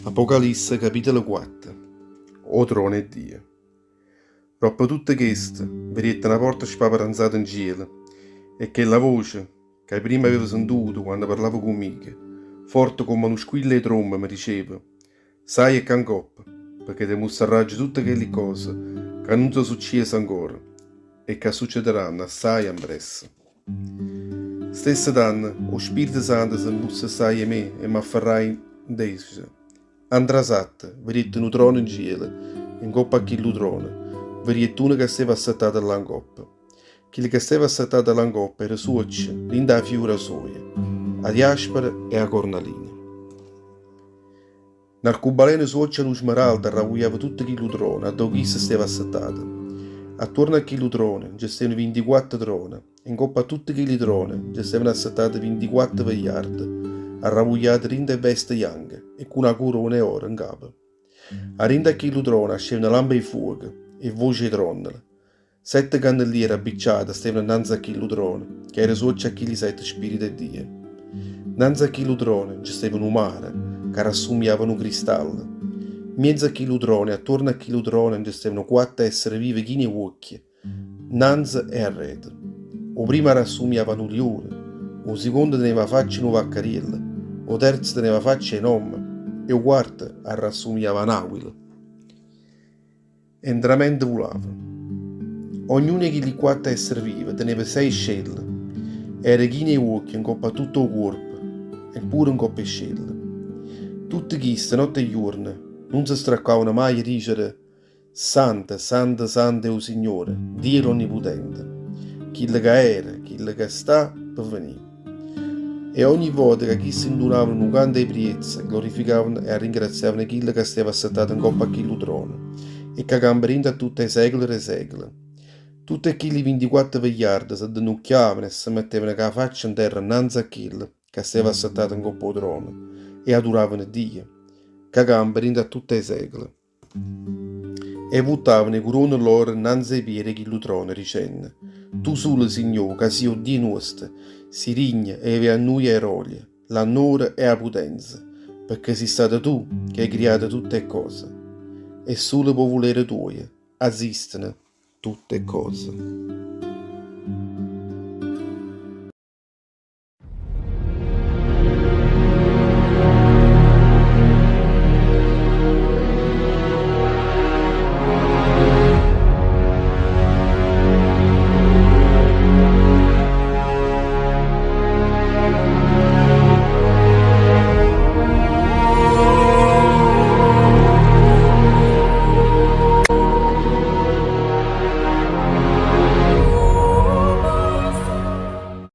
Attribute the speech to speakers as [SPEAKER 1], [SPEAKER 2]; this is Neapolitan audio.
[SPEAKER 1] Apocalisse capitolo quatt 'O trono 'e Dio Doppo tutto chesto, vedette na porta spaparanzata 'ncielo, e chella voce, ca primma avevo sentuto quanno parlava cu mico, forte comm'a nu squillo 'e tromba, me diceva, Saglie ccà 'ncoppa, pecché te mustrarraggio tutte chelli ccose ca nun so' succiese ancora e ca succederanno assaje ampressa. Stesso tanno, 'o Spirito Santo se 'mpussessaje 'e me e m'afferraje 'ndeso. Antrasatta, vedette nu trono 'ncielo e 'ncoppa a chillu trono vedette uno ca steva assettato llà 'ncoppa. Chillo ca steva assettato llà 'ncoppa era suoccio dint' 'a fiura soja, 'a diaspera e 'a cornalina. N'arcubaleno suoccio a nu smeraldo arravugliava tutto chillu trono addò chisto steva assettato. Attuorno a chillu trono nce stevano vintiquatto trone e 'ncoppa a tutte chilli trone nce stevano assettate vintiquatto vegliarde, arravugliate dint' 'e veste janche e cu na curona 'e oro 'ncapo. A dint' a chillu trono ascevano lampe 'e fuoco e voce 'e tronnole. Sette canneliere abbicciate stevano 'nnanze a chillu trono, ca era suoccio a chilli sette spirite 'e Dio. Nnanze a chillu trono nce steva nu mare ca rassumiava nu cristallo. Mmiezzo a chillu trono e attuorno a chillu trono nce stevano quatto essere vive chine 'e uocchie, 'nnanze e arreto. 'O primmo arrassumiava a nu lione, 'o sicondo teneva 'a faccia 'e nu vaccariello, 'o terzo teneva 'a faccia 'e n'ommo e 'o quarto arrassumiava a n'aquila. E 'ntramente vulava. Ognuno 'e chilli quatto essere vive teneva sei scelle e era chino 'e uocchie 'ncopp'a tutto 'o cuorpo e pure 'ncopp' 'e scelle. Tutte chiste, notte e juorno, nun se straccavano maje 'e dicere, Santo, santo, santo è 'o Signore, Dio l'Onniputente, chillo ca era, chillo ca sta pe' venì. E ogni vota ca chiste 'ntunavano nu canto 'e priezza, glorificavano e arringraziavano chillo ca steva assettato 'ncopp' a chillu trono e ca campa dint' a tutt' 'e secule d' 'e secule. Tutte chilli vintiquatto vegliarde s'addenucchiavano e se mettevano cu 'a faccia 'nterra 'nnanze a chillo ca steva assettato 'ncopp' 'o trono e aduravano Dio, ca campa dint' a tutt' 'e secule. E vuttavano 'e curone lloro 'nnanze 'e piere 'e chillu trono, dicenno, Tu sulo, Signò, ca si' 'o Dio nuosto, si' digno 'e avè a nuje 'a grolia, l'annore e 'a putenza, pecché si' stato tu che hai criato tutte 'e ccose, e sulo p' 'o vulere tuojo asisteno tutte 'e ccose.